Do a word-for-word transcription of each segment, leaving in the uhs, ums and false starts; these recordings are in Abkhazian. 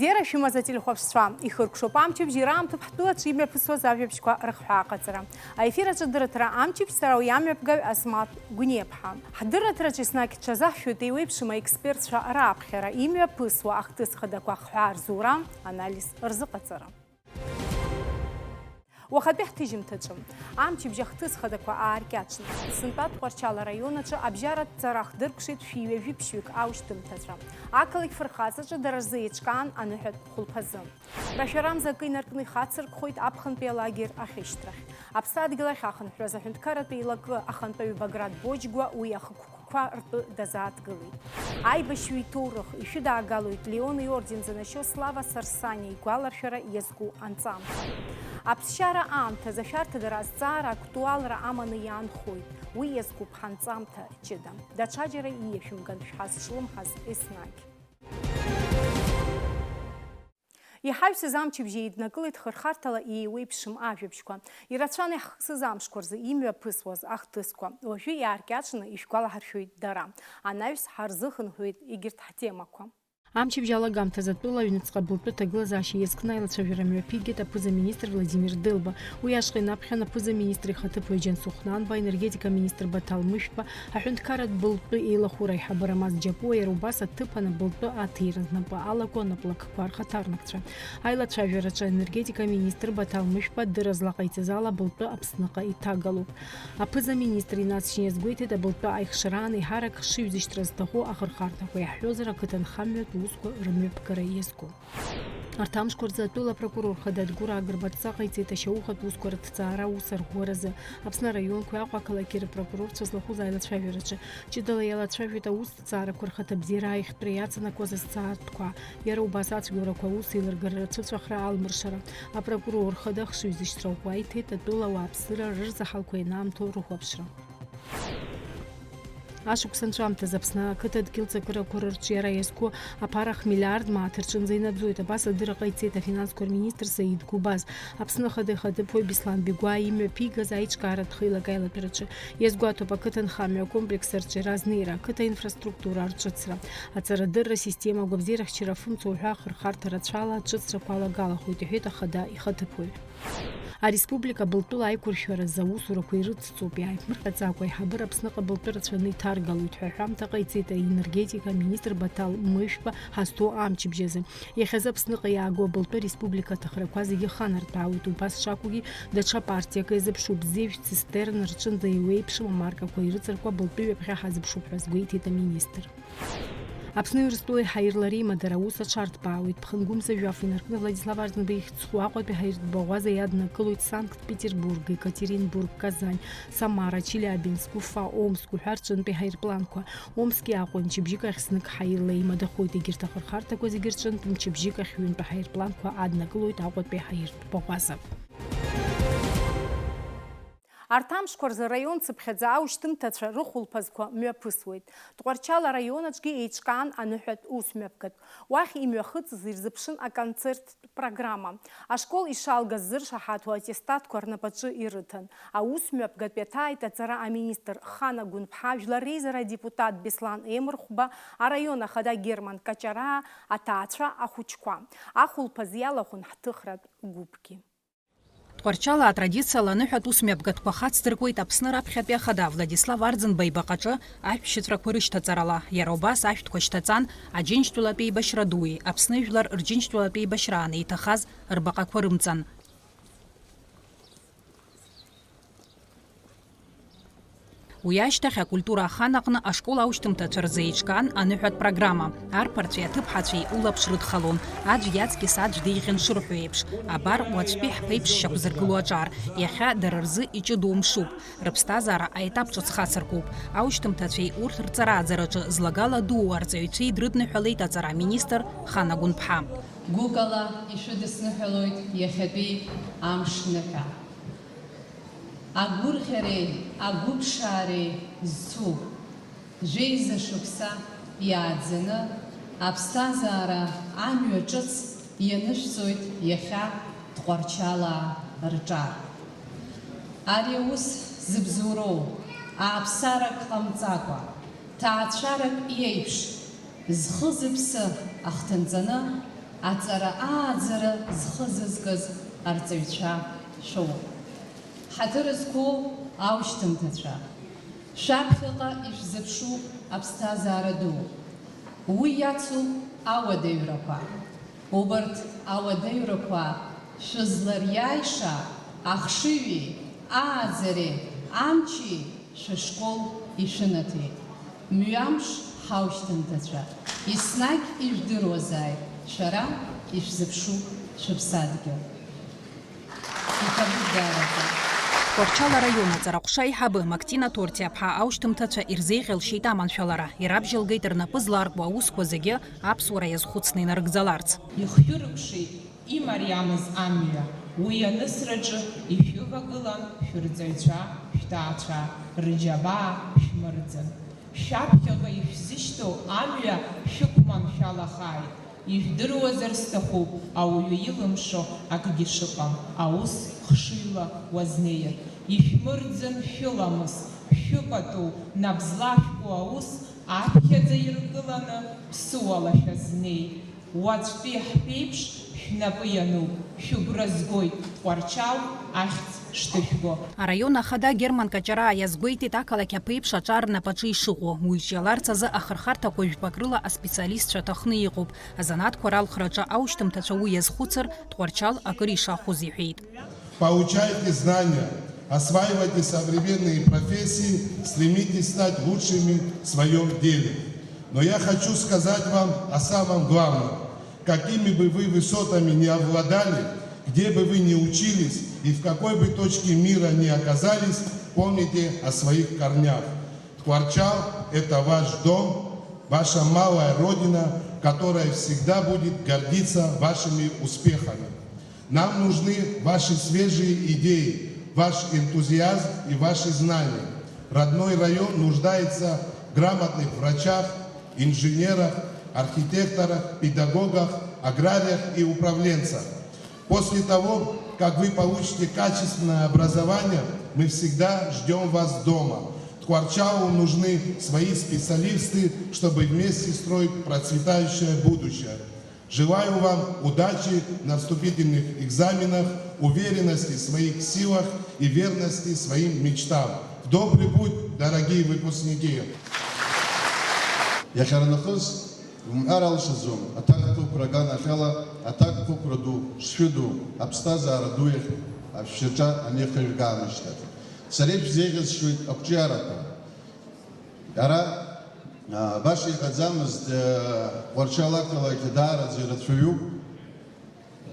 Бзиара шәымаз ателехәаԥшцәа, ихыркәшоуп амчыбжь ираамҭоуп ҳтәылаҿы имҩаԥысуаз ажәабжьқәа рыхҳәаа аҟаҵара. Аефир аҿы адырраҭара амчыбжь сара уи амҩаԥгаҩ Асмаҭ Гәниаԥҳа. Ҳдырраҭараҿы еснагь дшазаҳшәоит еиуеиԥшым аекспертцәа раԥхьара, имҩаԥысуа ахҭыс хадақәа ахҳәаа рзура, анализ рзыҟаҵара. Уахатәи ҳҭыжьымҭаҿы. Амчыбжь ахҭыс хадақәа ааркьаҿны. Сынтәа Тҟәарчал араион аҿы абжьаратә ҵара хдыркәшеит шәи ҩажәи ԥшьҩык аушьҭымҭацәа. Ақалақь фырхаҵаҿы дара рзы еиҿкаан аныҳәатә хәылԥазы. Рашәарамза акы инаркны ихацыркхоит аԥхынтәи алагер ахьышьҭрахь. Аԥсадгьыл ахь ахынҳәраз аҳәынҭқарратә еилакы ахантәаҩы Баграт Боџьгәа уи ахықә қәа ртәы дазааҭгылеит. Аибашьҩы иҭоурых ишәыдаагалоит Леон иорден занашьоу Слава Сарсаниа игәаларшәара иазку анҵамҭа. Аԥсшьара аамҭазы ашәарҭадара азҵаара актуалра аманы иаанхоит, уи иазкуп ҳанҵамҭа ҷыда. Даҽаџьара ииашәымган шәҳазҿлымҳаз еснагь. Иҳаҩсыз амчыбжь еиднакылеит хырхарҭала еиуеиԥшым ажәабжьқәа. Ирацәан иаҳхысыз амшқәа рзы имҩаԥысуаз ахҭысқәа. Уажәы иааркьаҿны ишәгәалаҳаршәоит дара. Анаҩс ҳарзыхынҳәуеит егьырҭ ҳтемақәа. Амчыбжь алагамҭазы атәыла аҩныҵҟа былтәы ҭагылазаашьа иазкны аилацәажәара мҩаԥигеит аԥыза-министр Владимир Делба. Уи ашҟа инаԥхьан аԥыза-министр ихаҭыԥуаҩ Џьансыхә Нанба, аенергетика министр Баҭал Мышәба, аҳәынҭқарратә былтәы еилахәыра аиҳабыра Маз Џьапуа, иара убас аҭыԥан абылтәы аҭира знапы алаку анаплакқәа рхаҭарнакцәа. Аилацәажәараҿы аенергетика министр Баҭал Мышәба адырра злаҟаиҵаз ала абылтәы Аԥсныҟа иҭагалоуп. Аԥыза-министр инаҵшьны иазгәеиҭеит, абылтәы аихшараан еиҳарак ҳшыҩзышьҭра зҭаху ахырхарҭақәа иаҳҳәозар, ақыҭанхамҩатә усқәа рымҩаԥгара иазку. Арҭ амшқәа рзы атәыла апрокурор хада Адгәыр Агрба адҵа ҟаиҵеит ашьаухатә усқәа рыҭҵаара аус арӷәӷәаразы. Аԥсны араионқәеи Аҟәа ақалақьи рыпрокурорцәа злахәыз аилацәажәараҿы ҷыдала иалацәажәеит аусҭҵаарақәа рхаҭабзиара аихтәра иацынакуаз азҵаатәқәа. Иара убас ацәгьоурақәа аус еилыргара рацәыцәахра алмыршара. Апрокурор хада ахшыҩзышьҭра ӷәӷәа иҭеит атәыла ауааԥсыра рырзаҳалқәа ианаамҭоу рыхәаԥшра. Ашықәс анҵәамҭаз Аԥсны ақыҭа дгьыл ҵакырақәа рырҿиара иазку аԥара хмиллиард мааҭ рҿынӡа инаӡоит. Абас адырра ҟаиҵеит афинансқәа рминистр Саид Гәыбаз. Аԥсны Ахада ихаҭыԥуаҩ Беслан Бигәаа имҩаԥигаз аиҿкааратә хеилак аилатәараҿы. Иазгәаҭоуп ақыҭанхамҩа акомплекс арҿиара азнеира, ақыҭа инфраструктура арҿыцра, аҵарадырра система, агәабзиарахьчара афымца уҳәа ахырхарҭа рацәала аҿыцрақәа алагалахоит, иҳәеит Ахада ихаҭыԥуаҩ. Ареспублика былтәыла аиқәыршәаразы аусурақәа ирыцҵоуп, иааиԥмырҟьаӡакәа аиҳабыра Аԥсныҟа былтәы рацәаны иҭаргалоит ҳәа аҳәамҭа ҟаиҵеит аенергетика аминистр Баҭал Мышәба ҳазҭоу амчыбжь азы. Иахьазы Аԥсныҟа иаагоу абылтәы ареспублика аҭахрақәа зегьы ханартәаауеит, убас шакәугьы даҽа партиак иазыԥшуп, зежә цистерн рҿынӡа еиуеиԥшым амаркақәа ирыҵаркуа абылтәы ҩаԥхьа ҳазыԥшуп ҳәа азгәеиҭеит аминистр. Аԥсны Урыстәылеи ҳаирлари имадара аус аҽарҭбаауеит. Ԥхынгәымза жәаф инаркны Владислав Арӡынба ихьӡ зху Аҟәатәи ҳаиртә баӷәаза иаднакылоит Санкт-Петербург, Екатеринбург, Казань, Самара, Челиабинск, Уфа, Омск уҳәа рҿынтәи ҳаирпланқәа. Омски Аҟәеи мчыбжьык ахь знык ҳаирла еимадахоит. Егьырҭ ахырхарҭақәа зегьы рҿынтә мчыбжьык ахь ҩынтә ҳаирпланқәа аднакылоит Аҟәатәи ҳаиртә баӷәаза. Арҭ амшқәа рзы араион цыԥхьаӡа аушьҭымҭацәа рыхәылԥазқәа мҩаԥысуеит. Тҟәарчал араион аҿгьы еиҿкаан аныҳәатә усмҩаԥгатә. Уахь имҩахыҵыз ирзыԥшын аконцерттә программа. Ашкол ишалгаз зыршаҳаҭу аттестатқәа рнапаҿы ирыҭан. Аусмҩаԥгатә иаҭааит аҵара аминистр Хана Гәынԥҳа, Жәлар Реизара адепутат Беслан Емырхәба, араион ахада Герман Каҷараа, аҭаацәа, ахәыҷқәа. Ахәылԥаз иалахәын ҳҭыхратә гәыԥгьы. Тҟәарчалаа атрадициала аныҳәатә усмҩаԥгатәқәа хацдыркуеит Аԥсны раԥхьатәи ахада Владислав Арӡынба ибаҟаҿы ашәҭшьыҵәрақәа рышьҭаҵарала. Иара убас ашәҭқәа шьҭаҵан Аџьынџьтәылатәи еибашьра дуи, Аԥсны жәлар рџьынџьтәылатәи еибашьраан еиҭахаз рбаҟақәа рымҵан. Уи ашьҭахь акультура ахан аҟны ашкол аушьҭымҭацәа рзы еиҿкаан аныҳәатә программа. Арԥарцәеи аҭыԥҳацәеи улаԥш рыдхалон, аӡә иаҵкьыс аӡә деиӷьын шырҳәо еиԥш. Абар, уаҵәтәи ҳԥеиԥш шьақәзыргыло аҿар, иахьа дара рзы иҷыдоу мшуп, рыԥсҭазаара аетап ҿыц хацыркуп. Аушьҭымҭацәеи урҭ рҵарааӡараҿы злагала дуу арҵаҩцәеи дрыдныҳәалеит аҵара аминистр Хана Гәынԥҳа. Гәыкала ишәыдысныҳәалоит иахьатәи амш ныҳәа. Агәырӷьареи агәыԥшаареи зцу, жәеиза шықәса иааӡаны аԥсҭазаара амҩа ҿыц ианышәҵоит иахьа Тҟәарчалаа рҿар. Ари аус зыбзоуроу, ааԥсарак ҟамҵакәа, ҭаацәарак иеиԥш, зхы-зыԥсы ахҭынҵаны, Аҵара ааӡара зхы зызкыз арҵаҩцәа шәоуп. Ҳаҭыр зқәу аушьҭымҭацәа, шәаԥхьаҟа ишәзыԥшуп аԥсҭазаара ду. Уи иацуп ауадаҩрақәа. Убарҭ ауадаҩрақәа шәызлариааиша ахшыҩи, ааӡареи, амчи шәышкол ишәынаҭеит. Мҩамш ҳаушьҭымҭацәа, еснагь ижәдыруазааит шәара ишәзыԥшуп шәыԥсадгьыл. Иҭабуп даараӡа. Тҟәарчал араион аҵараҟәша аиҳабы Мактина Торти-аԥҳа аушьҭымҭацәа ирзеиӷьалшьеит аманшәалара, ирабжьалгеит рнапы зларку аусқәа зегьы аԥсуара иазхәыцны инарыгӡаларц. Ихшәыркәшеит имариамыз амҩа, уи анысраҿы ишәывагылан шәырҵаҩцәа, шәҭаацәа, рџьабаа шәмырӡын. Шәаԥхьаҟа ишәзышьҭоу амҩа шәықәманшәалахааит, ижәдыруазар сҭахуп, ауаҩы илымшо акгьы шыҟам, аус хшыҩла уазнеир. Ишәмырӡын шәыламыс, шәыпату, нап злашәку аус аԥхьаӡа иргыланы ԥсыуала шәазнеи. Уаҵәтәи ҳԥеиԥш шәнапы иануп, шәыгәра згоит Тҟәарчал ахьӡ шҭышәго. Араион ахада Герман Каҷараа иазгәеиҭеит ақалақь аԥеиԥш аҿар рнапаҿы ишыҟоу. Уи иҿиаларц азы ахырхарҭақәа жәпак рыла аспециалистцәа ҭахны иҟоуп. Азанааҭқәа ралхраҿы аушьҭымҭацәа уи иазхәыцыр, Тҟәарчал акыр ишахәоз иҳәеит. Получайте знания, осваивайте современные профессии, стремитесь стать лучшими в своём деле. Но я хочу сказать вам о самом главном. Какими бы вы высотами ни обладали, где бы вы ни учились и в какой бы точке мира ни оказались, помните о своих корнях. Тхуарчал — это ваш дом, ваша малая родина, которая всегда будет гордиться вашими успехами. Нам нужны ваши свежие идеи, ваш энтузиазм и ваши знания. Родной район нуждается в грамотных врачах, инженерах, архитекторах, педагогах, аграриях и управленцах. После того, как вы получите качественное образование, мы всегда ждём вас дома. Тхуарчалу нужны свои специалисты, чтобы вместе строить процветающее будущее. Желаю вам удачи на вступительных экзаменах, уверенности в своих силах и верности своим мечтам. В добрый путь, дорогие выпускники! Иахьарнахыс, умҳәар алшаӡом, аҭакԥхықәра аганахьала аҭакԥхықәра ду шшәыду, аԥсҭазаара ду иахь ашәшьаҿа анеихажәга аамышьҭахь. Сара ишәзеиӷьасшьоит ақәҿиарақәа. Ара, а, баша иҟаӡамызт, а, Тҟәарчал ақалақь даараӡа ирацәаҩуп.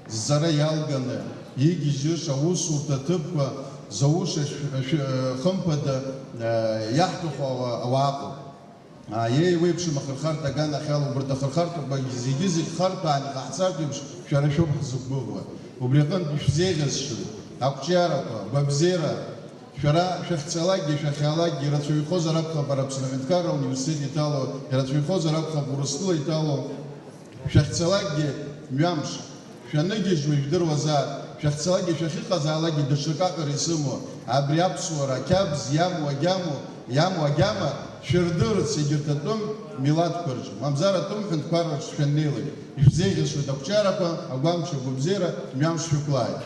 Зҵара иалганы, игьежьыша аусурҭа ҭыԥқәа зауша шә-, шә-, хымԥада, а, иаҳҭаху ауа-, ауаа ыҟоуп. Ааиеи, уеиԥшым ахырхарҭа аганахьала убарҭ ахырхарҭақәа зегьы-зегь харҭәаан иҟаҳҵартә еиԥш, шәара шәоуп ҳзықәгәыӷуа. Убри аҟынтә ишәзеиӷьасшьоит, ақәҿиарақәа, агәабзиара, шәара шәахьцалакгьы, шәахьаалакгьы, ирацәаҩхозар акәхап Аԥсны аҳәынҭқарра ауниверситет иҭало, ирацәаҩхозар акәхап Урыстәыла иҭало, шәахьцалакгьы мҩамш, шәаныгьежьуа ижәдыруазаап, шәахьцалакгьы, шәахьыҟазаалакгьы даҽакы аҳәара исымоу, абри аԥсуара ақьабз иамоу агьамоу, иамоу агьама, шәырдырырц егьырҭ атәым милаҭқәа рҿы, мамзар атәым ҳәынҭқарра рҿы шәаннеилак, ишәзеиӷьасшьоит ақәҿиарақәа, агәамч, агәабзиара, мҩамш шәықәлааит.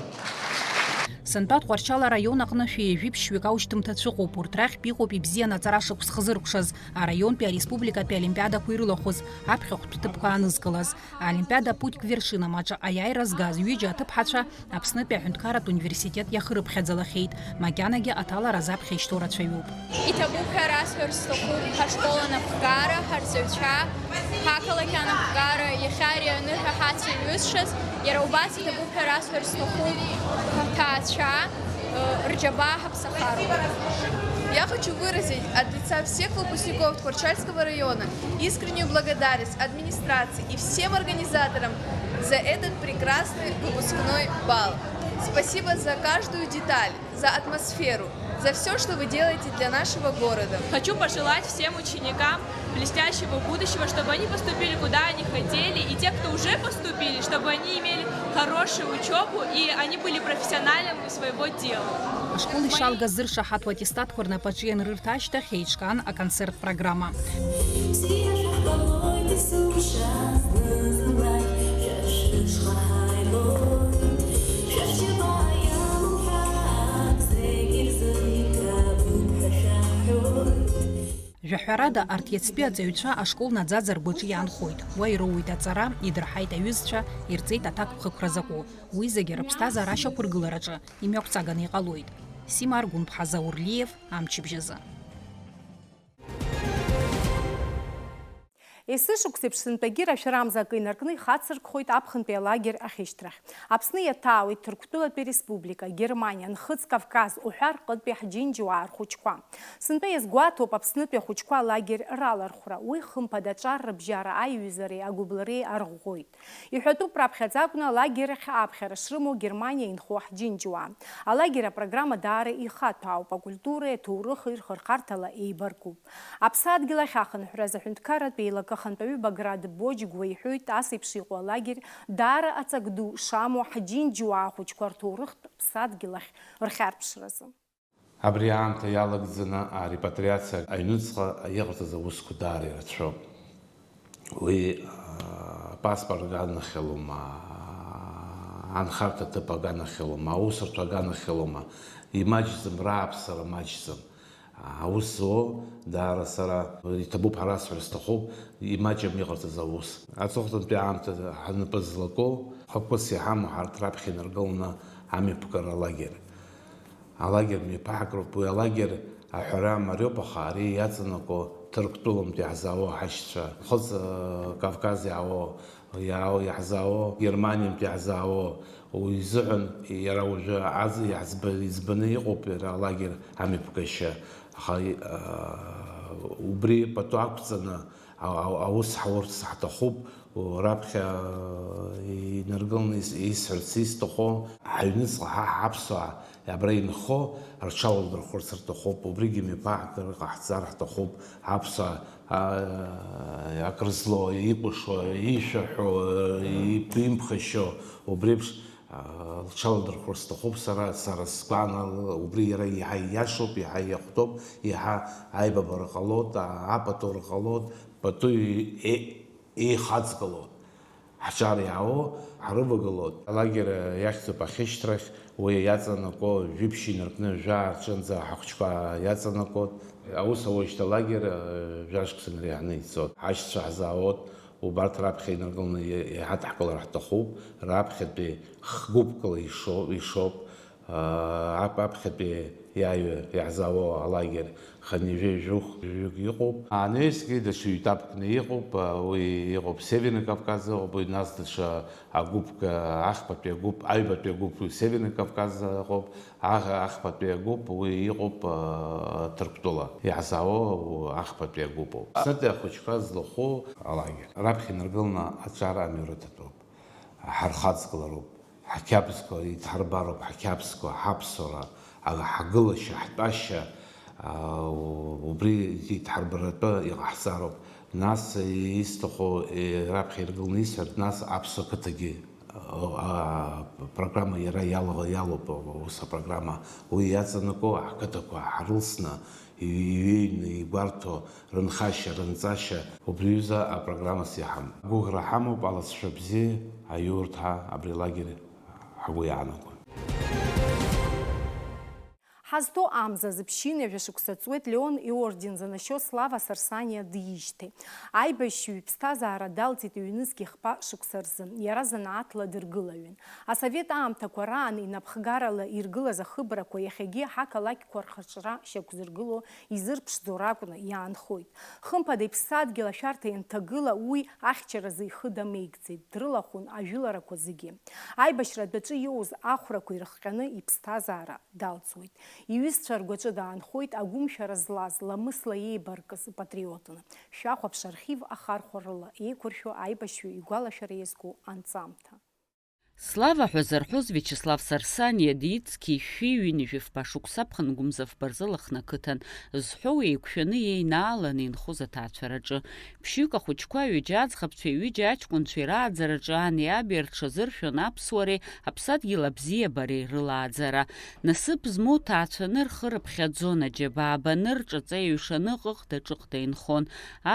Сынтәа Тҟәарчал араион аҟны шәи жәиԥшьҩык аушьҭымҭацәа ыҟоуп, урҭ рахьтә иҟоуп ибзианаҵара шықәс хзыркәшаз, араионтәи ареспубликатәи олимпиадақәа ирылахәыз, аԥхьахәтә ҭыԥқәа аанызкылаз. Олимпиада Путь к вершинам аҿы аиааира згаз ҩыџьа аҭыԥҳацәа Аԥснытәи аҳәынҭқарратә университет иахырыԥхьаӡалахьеит, макьанагьы аҭалара заԥхьа ишьҭоу рацәаҩуп. Иҭабуп ҳәа расҳәар сҭахуп, ҳашкол анапхгара, ҳарҵаҩцәа, ҳақалақь анапхгара, иахьа ари аныҳәа ҳацеиҩызшаз, иара убас иҭабуп ҳәа расҳәар сҭахуп, ҳҭаацәа, рџьабаа ҳаԥсахароуп. Я хочу выразить от лица всех выпускников Тхуарчальского района искреннюю благодарность администрации и всем организаторам за этот прекрасный выпускной бал. Спасибо за каждую деталь, за атмосферу, за всё, что вы делаете для нашего города. Хочу пожелать всем ученикам блестящего будущего, чтобы они поступили, куда они хотели, и те, кто уже поступили, чтобы они имели хорошую учёбу, и они были профессионалами своего дела. Ашкол ишалгаз зыршаҳаҭу аттестатқәа рнапаҿы ианрырҭа ашьҭахь, еиҿкаан аконцерттә программа. Бзиа шәаҳбалоит есымша зны-зынлагь, шәа-, шәа-, Ҳәарада, арҭ иацтәи аҵаҩцәа ашкол наӡаӡа ргәаҿы иаанхоит. Уа ироуеит аҵара, идырҳаит аҩызцәа, ирҵеит аҭакԥхықәра закәу. Уи зегьы рыԥсҭазаара ашьақәыргылараҿы имҩақәҵаганы иҟалоит. Сима Аргәынԥҳа, Заур Лиев, Амчыбжь азы. Есышықәсеиԥш сынтәагьы рашәарамза акы инаркны ихацыркхоит аԥхынтәи алагер ахьышьҭрахь. Аԥсны иаҭаауеит Ҭырқәтәылатәи Республика, Германиа, Нхыҵ Кавказ уҳәа рҟынтәи ҳџьынџьуаа рхәыҷқәа. Сынтәа иазгәаҭоуп Аԥснытәи ахәыҷқәа алагер ралархәра. Уи хымԥада аҿар рыбжьара аиҩызареи агәыблреи арӷәӷәоит. Иҳәатәуп раԥхьаӡа акәны алагер ахь аԥхьара шрымоу Германиа инхо ҳџьынџьуаа. Алагер апрограмма даара ихаҭәаауп, акультуреи аҭоурыхи рхырхарҭала еибаркуп. Аԥсадгьыл ахь ахынҳәразы аҳәынҭқарратә еилакы ахантәаҩы Баграт Боџьгәа иҳәоит, ас еиԥш иҟоу алагер даара аҵак ду шамоу ҳџьынџьуаа ахәыҷқәа рҭоурыхтә ԥсадгьыл ахь рхьарԥшразы. Абри аамҭа иалагӡаны арепатриациа аҩныҵҟа иҟарҵаз аусқәа даара ирацәоуп. Уи, аа, апаспорт аганахьалома, анхарҭа ҭыԥ аганахьалома, аусурҭа аганахьалома, имаҷӡам, рааԥсара маҷӡам. Аус зуоу, даара сара иҭабуп ҳәа расҳәар сҭахуп, имаҷым иҟарҵаз аус. Аҵыхәтәантәи аамҭа ҳнапы злаку, хықәкыс иҳамоу ҳарҭ раԥхьа инаргыланы амҩаԥгара алагер. Алагер мҩаԥаҳкроуп, уи алагер аҳәара мариоуп, аха ари иаҵанакуа Ҭырқәтәылантә иаҳзаауа ҳашьцәа, Нхыҵ, э, Кавказ иаауа, иаау-, иаҳзаауа, Германиантә иаҳзаауа, уи изыҳәан иара уажәы аӡ-, иаҳзба-, иӡбаны иҟоуп иара алагер амҩаԥгашьа. Аха, э, убри пату ақәҵаны, А-, а-, аус ҳаурц ҳҭахуп, раԥхьа инаргыланы ис-, исҳәарц исҭаху, ҳаҩныҵҟа ҳа ҳаԥсуаа абра инхо рҽалдырхәырц рҭахуп, убригьы мҩаԥаҳгара ҟаҳҵар ҳҭахуп, аԥсуаа, а, акрызло, икәашо, ишәаҳәо, ип-, имԥхашьо, убри еиԥш, а, лҽалдырхәыр сҭахуп сара, сара сгәаанагара, убри иара иаҳа ииашоуп, иаҳа иахәҭоуп, иаҳа аибабара ҟалоит, а, апату ҟалоит, пату и-, е-, еихаҵгылоит, ҳҿар иаауа ҳрывагылоит. Алагер иахьӡуп ахьышьҭрахь, уи иаҵанакуа жәиԥшь инаркны жәаа рҿынӡа ҳахәыҷқәа иаҵанакуеит. Аус ауеижьҭеи алагер жәашықәса нареиҳаны ицоит. Ҳашьцәа ҳзаауеит, убарҭ раԥхьа инаркыланы иа-, иҳадҳкылар ҳҭахуп, раԥхьатәи хгәыԥкала ишо-, ишоуп. Ап-, аԥхьатәи иааҩы иаҳзаауа алагер хынҩажәи жәохә-, жәаҩык иҟоуп. Анаҩсгьы даҽа ҩ-етапкны иҟоуп, уи иҟоуп Северный Кавказ ыҟоуп, уи нас даҽа агәыԥк, ахԥатәи агәыԥ, аҩбатәи агәыԥ уи Северный Кавказ ыҟоуп, аӷ-, ахԥатәи агәыԥ уи иҟоуп, Ҭырқәтәыла иаҳзаауа ахԥатәи агәыԥ ауп. Аԥснытәи ахәыҷқәа злахәу алагер. Раԥхьа инаргыланы аҿар амҩа рыҭатәуп, ҳархаҵгылароуп. Ҳақьабзқәа идҳарбароуп, ҳақьабзқәа, ҳаԥсуара, ага-, ҳгылашьа, ҳтәашьа, аа, убри идҳарбаратәы иҟаҳҵароуп. Нас исҭаху, е, раԥхьа иргыланы исҳәартә, нас аԥсуа қыҭагьы, а, а, программа иара иалаго-, иалоуп, ус апрограмма. Уи иаҵанакуа ҳқыҭақәа ҳрылсны, иҩеины, игәарҭо, рынхашьа, рынҵашьа, убри аҩыза апрограммас иаҳамоуп. Гәыӷра ҳамоуп, алҵшәа бзиа аиурҭа абри алагер ҳгәы иаанагон. Ҳазҭоу амза зыԥшьынҩажәа шықәса ҵуеит Леон иорден занашьоу Слава Сарсаниа диижьҭеи. Аибашьҩы иԥсҭазаара далҵит ҩнызқь хԥа шықәса рзы. Иара занааҭла дыргылаҩын. Асовет аамҭақәа раан инапхгарала иргылаз ахыбрақәа иахьагьы ҳақалақьқәа рхаҿра шьақәзыргыло изырԥшӡо ракәны иаанхоит. Хымԥада, иԥсадгьыл ашәарҭа ианҭагыла, уи ахьчаразы ихы дамеигӡеит, дрылахәын ажәыларақәа зегьы. Аибашьра адәаҿы иоуз ахәрақәа ирыхҟьаны иԥсҭазаара далҵуеит. Иҩызцәа ргәаҿы даанхоит агәымшәара злаз, ламысла иеибаркыз патриотны. Шәахәаԥш архив ахархәарыла еиқәыршәо аибашьҩы игәалашәара иазку анҵамҭа. Слава ҳәа зарҳәоз Виачеслав Сарсаниа диит зқьи шәи ҩынҩажәи фба шықәса аԥхын Гәымза фба рзы Лыхны ақыҭан, зҳәоу еиқәшәаны иеинааланы инхоз аҭаацәараҿы. Ԥшьҩык ахәыҷқәа, ҩыџьа аӡӷабцәеи ҩыџьа аҷкәынцәеи рааӡараҿы ани аби рҽазыршәон аԥсуареи аԥсадгьыл абзиабареи рылааӡара. Насыԥ змоу ҭаацәаны рхы рыԥхьаӡон, аџьабаа баны, рҿаҵа еиҩшаны ҟыҟда-ҿыҟда инхон.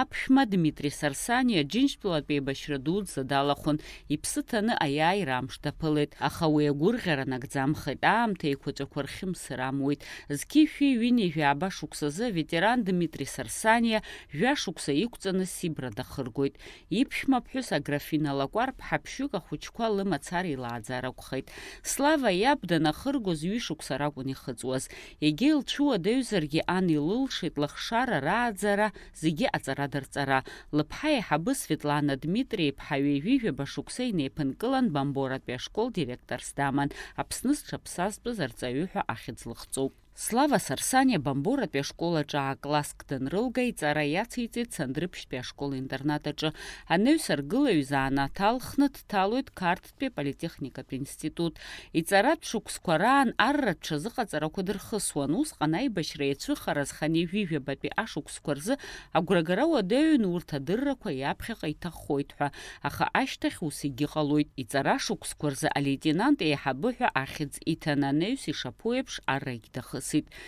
Аԥшәма Дмитри Сарсаниа Џьынџьтәылатә еибашьра дуӡӡа далахәын, иԥсы ҭаны аиааира даԥылеит, аха уи агәырӷьара нагӡамхеит, аамҭа еиқәаҵәақәа рхьымсыр амуит. Зқьи шәи ҩынҩажәи ааба шықәсазы аветеран Дмитри Сарсаниа жәа шықәса иқәҵаны Сибра дахыргоит. Иԥшәма ԥҳәыс Аграфина Лакәар ԥҳаԥшьҩык ахәыҷқәа лымацара илааӡар акәхеит. Слава иаб данахыргоз ҩышықәса ракәын ихыҵуаз. Егьа илцәуадаҩзаргьы ан илылшеит лыхшара рааӡара, зегьы аҵара дырҵара. Лыԥҳа еиҳабы Светлана Дмитри-иԥҳа ҩажәижәаба шықәса инеиԥынкылан Бамборатәи ашкол директорс даман, Аԥсны зҽаԥсазтәыз арҵаҩы ҳәа ахьӡ лыхҵоуп. Слава Сарсаниа Бамборатәи ашкол аҿы аа-класск данрылга, иҵара иациҵеит Сандрыԥшьтәи ашкол-интернат аҿы. Анаҩс аргылаҩ заанаҭ алхны дҭалоит Қарҭтәи аполитехникатә институт. Иҵаратә шықәсқәа раан арратә ҽазыҟаҵарақәа дырхысуан. Усҟан аибашьра иацәыхараз хынҩажәижәабатәи ашықәсқәа рзы агәрагара уадаҩын урҭ адыррақәа иаԥхьаҟа иҭаххоит ҳәа, аха ашьҭахь ус егьыҟалоит. Иҵара шықәсқәа рзы алеитенант еиҳабы ҳәа ахьӡ иҭан, анаҩс ишаԥу еиԥш аррагь дахысит.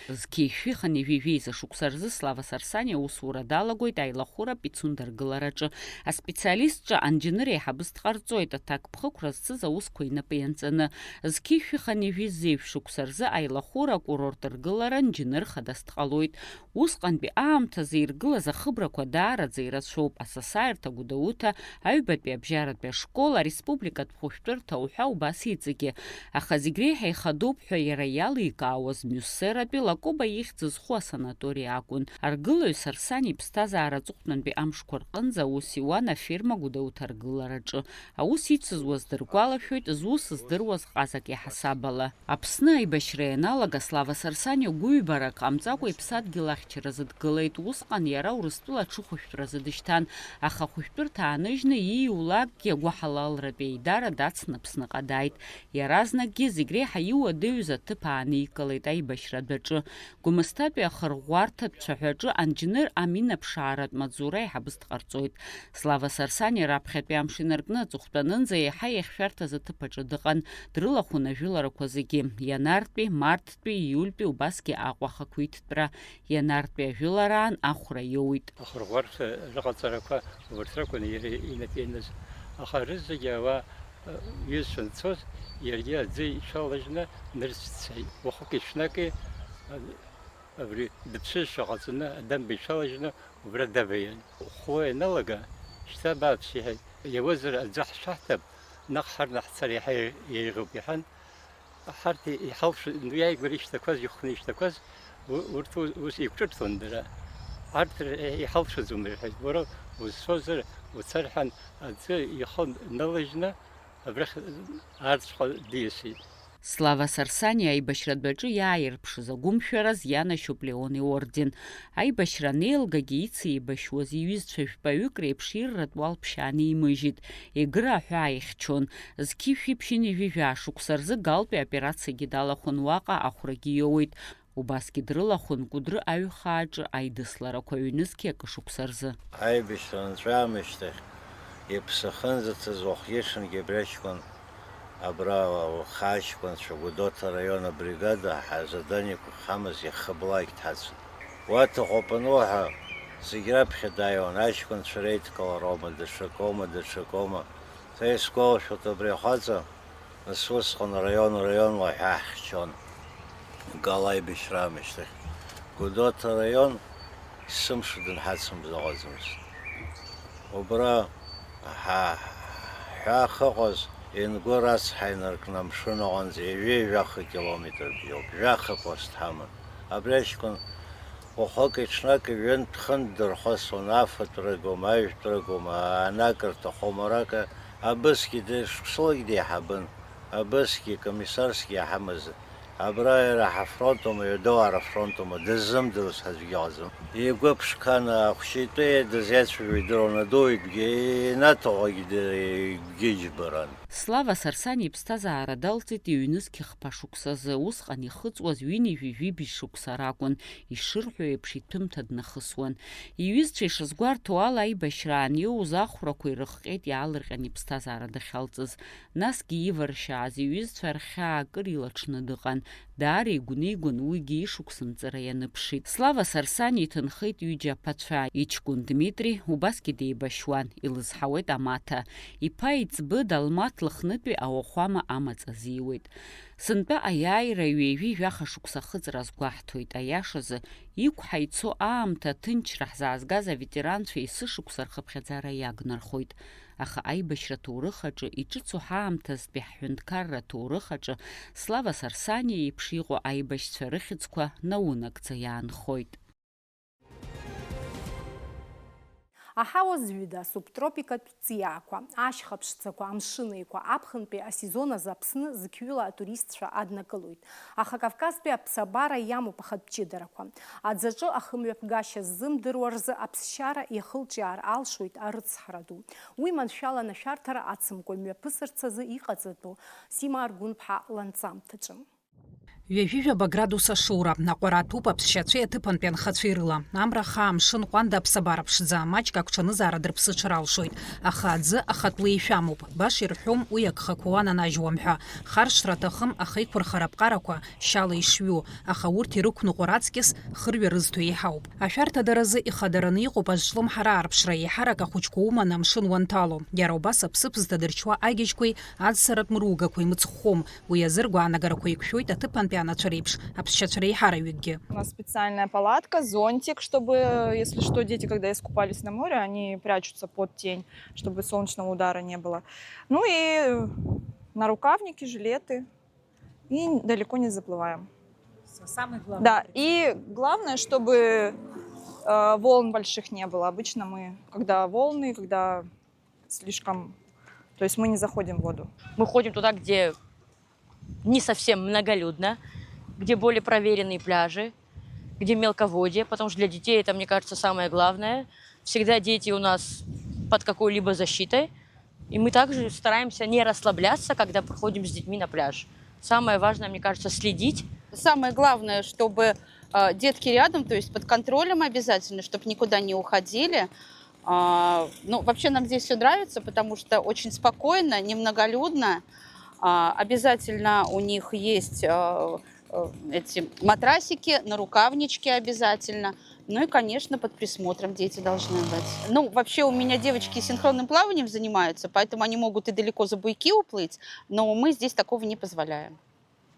Зқьи шәи хынҩажәи жәеиза шықәса рзы Слава Сарсаниа аусура далагоит аилахәыра Пицунда аргылараҿы. Аспециалистҿы анџьныр еиҳабыс дҟарҵоит, аҭакԥхықәра зцыз аусқәа инапы ианҵаны. Зқьи шәи хынҩажәи зеижә шықәса рзы аилахәыра акурорт аргылара нџьныр хадас дҟалоит. Усҟантәи аамҭазы иргылаз ахыбрақәа даараӡа ирацәоуп, асасааирҭа Гәдоуҭа, аҩбатәи абжьаратәи ашкол, ареспубликатә хәышәтәырҭа уҳәа убас иҵегьы. Аха зегь реиҳа ихадоуп ҳәа иара иаликаауаз Миуссератәи Лакоба ихьӡ зху асанатори акәын. Аргылаҩ Сарсани иԥсҭазаара аҵыхәтәантәи амшқәа рҟынӡа аус иуан аферма Гәдоуҭа аргылараҿы. Аус ицызуаз дыргәалашәоит зус здыруаз ҟазак иаҳасабала. Аԥсны аибашьра ианалага Слава Сарсани гәыҩбарак ҟамҵакәа иԥсадгьыл ахьчаразы дгылеит. Усҟан иара Урыстәыла аҽыхәышәтәразы дышьҭан, аха ахәышәтәырҭа ааныжьны ииулакгьы агәыҳалалратә еидара дацны Аԥсныҟа дааит. Иаразнакгьы зегь реиҳа иуадаҩыз аҭыԥ ааникылеит аибашьра адәаҿы. Гәмысҭатәи ахырӷәӷәарҭатә цәаҳәаҿы анџьныр аминаԥшааратә маҵзура еиҳабыс дҟарҵоит. Слава Сарсани раԥхьатәи амш инаркны аҵыхәтәанынӡа еиҳа иахьшәарҭаз аҭыԥ аҿы дыҟан, дрылахәын ажәыларақәа зегьы, ианартәи, марттәи, иультәи, убасгьы Аҟәа ахақәиҭтәра, ианартәи ажәылараан ахәра иоуит. Ахырӷәӷәарҭа рыҟаҵарақәа убарҭ ракәын иара инапы ианыз, аха рызегьы ауаа, э, иҩызцәа анцоз, иаргьы аӡы ицәалажьны нырцә дцеит. Уахыки-ҽнаки, э, абри дыԥсызшәа ҟаҵаны, адамба ицәалажьны убра даваиан. Хәло ианалага, шьҭа бааԥс, иҳәеит, иауазар аӡы ҳшәаҳҭап, наҟ ҳарны ҳцар иаҳа еиӷьуп, иҳәан. Ҳарҭ иҳалшо, иааигәара ишьҭақәаз, ихәны ишьҭақәаз, у-, урҭ у-, ус еиқәҿырҭуан дара. Арҭ р-, иҳалшаӡом, рҳәеит, уара узцозар, уца, рҳәан, аӡы ихы налажьны, абрахь арцәҟа диасит. Слава Сарсани аибашьратә адәаҿы иааирԥшыз агәымшәараз ианашьоуп Леон иорден. Аибашьра анеилгагьы ицеибашьуаз иҩызцәа жәпаҩык реиԥш ирратә уал ԥшьааны имыжьит. Егыра аҳәаа ихьчон. Зқьи шәи ԥшьынҩажәи жәаа шықәса рзы Галтәи аоперациагьы далахәын, уаҟа ахәрагьы иоуеит. Убасгьы дрылахәын Кәыдры аҩхааҿы аидысларақәа ҩнызқьи акы шықәса рзы. Аибашьра анҵәамышьҭахь, иԥсы ахьынӡаҭаз уахгьы-ҽынгьы абри аҷкәын абра лхы аҷкәынцәа Гәдоуҭа араион абригада ҳазаданиақәа ҳамаз иахьхыблаагь дҳацын. Уа Ҭаҟәапануҳа зегь раԥхьа дааиуан, аҷкәынцәа реидкылароума, даҽакоума, даҽакоума. Са исгәалашәоит абри ахәаҵа, нас усҟан раион-раионла ҳәа ҳхьчон. Гала аибашьра аамышьҭахь. Гәдоуҭа араион есымша дынҳацымҵо ыҟаӡамызт. Убра ҳа-, ҳәа ахьыҟаз, Ингәы рацҳа инаркны амшын аҟынӡа ҩажәи жәаха километр бжьоуп, жәаха пост ҳаман. Абри аҷкәын уахыки-ҽнаки ҩынтә-хынтә дырхысуан, афатә рыгома, ажәтә рыгома, анакы рҭахома, аракы, абысгьы дышықәсылагь деиҳабын, абысгьы комиссарскгьы иаҳамызт. Абра иара ҳафронтума, Ҩадоу ара фронтума, дыззымдыруаз аӡәгьы ыҟаӡам. Игәы ԥшқаны ахәшьитәы дызиацәажәо идыруан, адуаҩ игәгьы, инаҭахогь д-, игәгьы џьбаран. Слава Сарсани иԥсҭазаара далҵит ҩнызқь хԥа шықәсазы, усҟан ихыҵуаз ҩынҩажәи жәибжь шықәса ракәын, ишырҳәо еиԥш иҭәымҭа днахысуан. Иҩызцәа ишазгәарҭо ала, аибашьраан иоуз ахәрақәа ирыхҟьеит иаалырҟьан иԥсҭазаара дахьалҵыз. Насгьы иваршьааз иҩызцәа рхьаа акыр илаҽны дыҟан, даара игәнигон, уигьы ишықәс нҵыра ианыԥшит. Слава Сарсани иҭынхеит ҩыџьа аԥацәа, иҷкәын Дмитри, убасгьы деибашьуан, илызҳауеит амаҭа. Иԥа иҵбы Далмаҭ Ҭлыхнытәи ауахәама амаҵ азиуеит. Сынтәа аиааира ҩажәи жәаха шықәса ахыҵра азгәаҳҭоит, аиашазы, иқәҳа ицо аамҭа аҭынчра ҳзаазгаз аветеранцәа есышықәса рхыԥхьаӡара иагнархоит. Аха аибашьра ҭоурых аҿы иҿыцу ҳаамҭазтәи ҳҳәынҭқарра ҭоурых аҿы Слава Сарсани иеиԥш иҟоу аибашьцәа рыхьӡқәа наунагӡа иаанхоит. Аҳауа зҩыда, асубтропикатә ҵиаақәа, ашьха ԥшӡақәа, амшын еиқәа, аԥхынтәи асезон азы Аԥсны зқьҩыла атуристцәа аднакылоит. Аха Кавказтәи аԥсабара иамоуп ахатә ҷыдарақәа. Аӡаҿы ахымҩаԥгашьа ззымдыруа рзы аԥсшьара иахылҿиаар алшоит арыцҳара ду. Уи маншәаланы ашәарҭара ацымкәа имҩаԥысырц азы иҟаҵатәу Сима Аргәынԥҳа ланҵамҭаҿы. Ҩажәижәаба градус ашоура, аҟәара аҭәуп аԥсшьацәеи аҭыԥантәи анхацәеи рыла. Амра хаа, амшын ҟәанда, аԥсабара ԥшӡа, маҷк агәҽанызаара дырԥсыҽыр алшоит. Аха аӡы ахатә леишәа амоуп, баша ирҳәом уи агхақәа уананажьуам ҳәа. Харшра аҭахым, аха иқәырхара аԥҟарақәа шьала ишҩу, аха урҭ ирықәныҟәо раҵкьыс хырҩа рызҭо еиҳауп. Ашәарҭадаразы ихадараны иҟоуп азҿлымҳара аарԥшра, еиҳарак ахәыҷқәа уманы амшын уанҭало. Иара убас аԥсыԥ зҭадырчуа агьежьқәеи аӡсаратә мыругақәеи мыцхәхом. Уи азы ргәаанагарақәа еиқәшәоит аҭыԥантәи анацәа реиԥш, аԥсшьацәа реиҳараҩыкгьы. У нас специальная палатка, зонтик, чтобы, если что, дети, когда искупались на море, они прячутся под тень, чтобы солнечного удара не было. Ну и нарукавники, жилеты. И далеко не заплываем. Самое главное. Да, и главное, чтобы э, волн больших не было. Обычно мы, когда волны, когда слишком, то есть мы не заходим в воду. Мы ходим туда, где не совсем многолюдно, где более проверенные пляжи, где мелководье, потому что для детей это, мне кажется, самое главное. Всегда дети у нас под какой-либо защитой, и мы также стараемся не расслабляться, когда приходим с детьми на пляж. Самое важное, мне кажется, следить. Самое главное, чтобы э, детки рядом, то есть под контролем обязательно, чтобы никуда не уходили. А, ну, вообще нам здесь все нравится, потому что очень спокойно, немноголюдно. А, обязательно у них есть э, э, эти матрасики, нарукавнички обязательно. Ну и, конечно, под присмотром дети должны быть. Ну, вообще у меня девочки синхронным плаванием занимаются, поэтому они могут и далеко за буйки уплыть, но мы здесь такого не позволяем.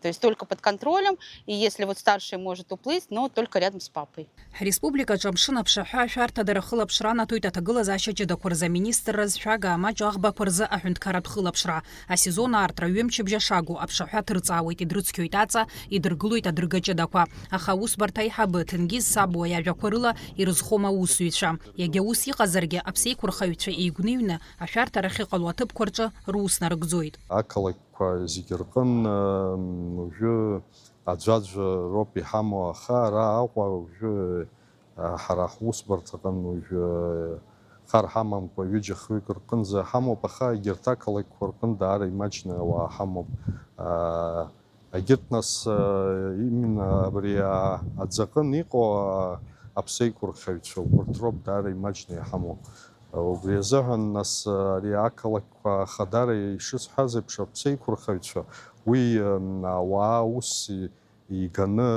То есть только под контролем, и если вот старший может уплыть, но только рядом с папой. Ҳреспубликаҿы амшын аԥшаҳәа ашәарҭадара ахылаԥшра анаҭоит аҭагылазаашьа ҷыдақәа рзы аминистрра зшәага амаҷ аӷбақәа рзы аҳәынҭқарратә хылаԥшра. Асезон аартра ҩымчыбжьа шагу аԥшаҳәа ҭырҵаауеит, идрыцқьоит аҵа, идыргылоит адырга ҷыдақәа. Аха аусбарҭа аиҳабы Ҭенгиз Сабуа иажәақәа рыла ирызхом аусзуҩцәа. Иагьа ус иҟазаргьы, аԥсеиқәырхаҩцәа еигәныҩны ашәарҭара ахьыҟало аҭыԥқәа рҿы рус нарыгӡоит. Ақалақь қәа зегьы рҟын, м, уажәы аӡәаӡәа роуп иҳамоу, аха ара Аҟәа уажәы, а, ҳара ҳусбарҭаҟын уажәы хар ҳамамкәа ҩыџьа-хҩык рҟынӡа ҳамоуп, аха егьырҭ ақалақьқәа рҟын даара имаҷны ауаа ҳамоуп. А, егьырҭ нас, а, именно абри, а, аӡаҟын иҟоу, а, аԥсеиқәырхаҩцәа убарҭ роуп даара имаҷны иҳамоу. Убри азыҳәан, нас, ари ақалақьқәа ахадара ишысҳәаз еиԥш, аԥсеиқәырхаҩцәа, уи, м, ауаа ус и-, иганы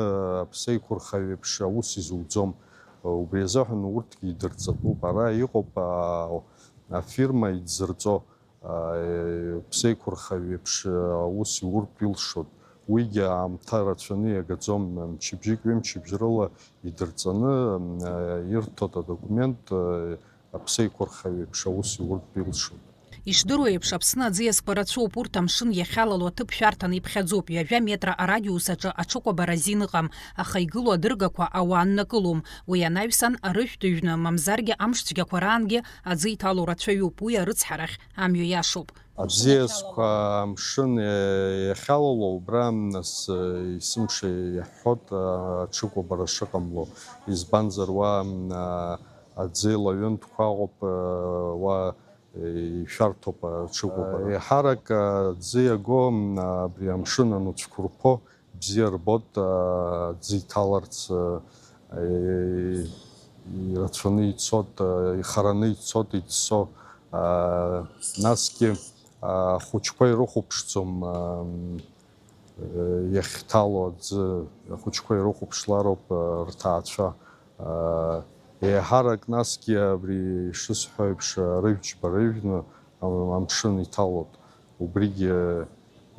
аԥсеиқәырхаҩ еиԥш аус изуӡом. Убри азыҳәан урҭгьы идырҵатәуп. Ара иҟоуп, а, афирма идзырҵо, а, ԥсеиқәырхаҩ еиԥш аус иуртә илшоит. Уигьы аамҭа рацәаны иагаӡом, мчыбжьык, ҩымчыбжь рыла идырҵаны, м, а, ирҭоит адокумент, а, аԥсеиқәырхаҩ еиԥш аус иуртә илшоит. Ишдыру еиԥш, Аԥсны аӡиасқәа рацәоуп, урҭ амшын иахьалало аҭыԥ шәарҭаны иԥхьаӡоуп, ҩажәа метра арадиус аҿы аҽыкәабара азин ыҟам, аха игылоу адыргақәа ауаа ннакылом. Уи анаҩсан, арыжәтә ҩны, мамзаргьы амш цәгьақәа раангьы аӡы иҭало рацәаҩуп, уи арыцҳарахь амҩа иашоуп. Аӡиасқәа амшын иахьалало, убра, нас, есымша иаҳҳәоит, аҽыкәабара шыҟамло, избанзар уа, м, аӡы лаҩынтәқәа ыҟоуп, уа ишәарҭоуп аҽыкәабара. Еиҳарак аӡы иаго, м, абри амшын ануцәқәырԥо бзиа рбоит, аӡы иҭаларц, ирацәаны ицоит, ихараны ицоит, иӡсо. Насгьы ахәыҷқәа ирыхәаԥшӡом, иахьҭало аӡы, ахәыҷқәа ирыхәаԥшлароуп, э, рҭаацәа. Э, еиҳарак насгьы абри ишысҳәо еиԥш, э, рыжәтә џьбара ижәны, э, амшын иҭалоит. Убригьы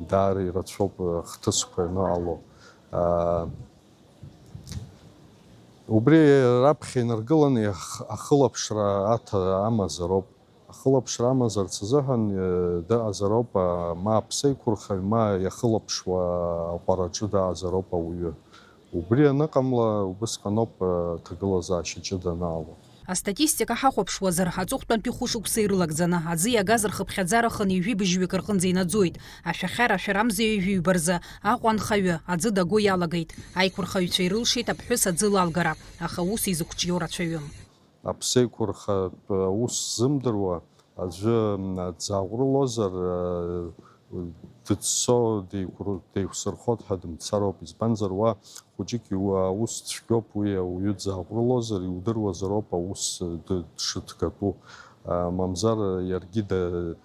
даара ирацәоуп ахҭысқәа ианыҟало. Убри раԥхьа инаргыланы ахылаԥшра аҭа-, амазароуп. Ахылаԥшра амазарц азыҳәан дыҟазароуп, ма аԥсеиқәырхаҩ, ма иахылаԥшуа аҟәараҿы дыҟазароуп ауаҩы. Убри аныҟамла, убысҟаноуп аҭагылазаашьа ҷыда анаало. Астатистика ҳахәаԥшуазар, аҵыхәтәантәи хәышықәса ирылагӡаны аӡы иагаз рхыԥхьаӡара хынҩажәи быжьҩык рҟынӡа инаӡоит. Ашәахьара ашәарамза ҩажәи ҩба рзы Аҟәа анхаҩы аӡы дагәо иалагеит. Аиқәырхаҩцәа ирылшеит аԥҳәыс аӡы лалгара, аха аус изықәҿио рацәаҩым. Аԥсеиқәырхатә аус ззымдыруа аӡәы, м, дзааҟәрылозар, э, дыццо, деиқәр-, деиқәсырхот ҳәа дымцароуп, избанзар, уа хәыҷык иу-, аус цәгьоуп, уи ауаҩы дзааҟәрылозар, иудыруазароуп аус, э, ды-, дшыҭгатәу, э, мамзар, э, иаргьы да-,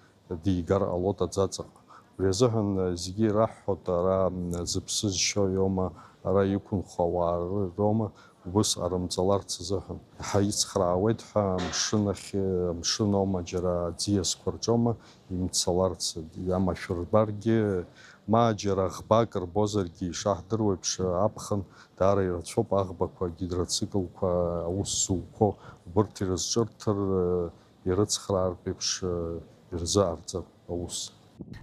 дигар ҟалоит аӡаҵаҟа. Убри азыҳәан, э, зегьы ираҳҳәоит, ара, м, зыԥсы зшьо иоума, ара иқәынхо ауаа р-, роума, убыс ҟарымҵаларц азыҳәан. Ҳаицхраауеит ҳәа амшын ахь, амшын аума џьара аӡиасқәа рҿоума имцаларц, амашәыр рбаргьы, ма џьара ӷбак рбозаргьы, ишаҳдыруеиԥш, аԥхын даара ирацәоуп аӷбақәа, агидроциклқәа аус зуқәо, убырҭ ирызҿырҭыр, ирыцхраартә еиԥш, ирзыҟарҵар аус.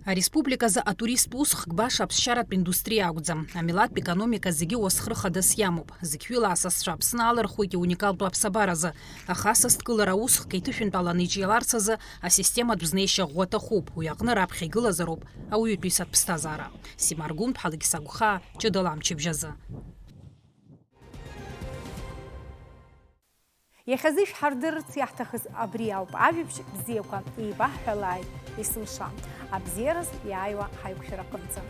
Ареспубликазы атуристтә усхк баша аԥсшьаратә индустриа акәӡам, амилаҭтә економика зегьы уасхыр хадас иамоуп. Зықьҩыла асасцәа Аԥсны алырхуеит иуникалтәу аԥсабаразы, аха асасдкылара аусхк иҭышәынтәаланы иҿиаларц азы асистематә знеишьа ӷәӷәа аҭахуп, уи аҟны раԥхьа игылазароуп ауаҩытәыҩсатә ԥсҭазаара. Симаргәынԥҳа Лықьса Гәхаа, ҷыдала амчыбжьазы. Иахьазы ишәҳардырырц иаҳҭахыз абри ауп, ажәабжь бзиақәа еибаҳҳәалааит есымша. Абзиараз иааиуа ҳаиқәшәараҟынӡа.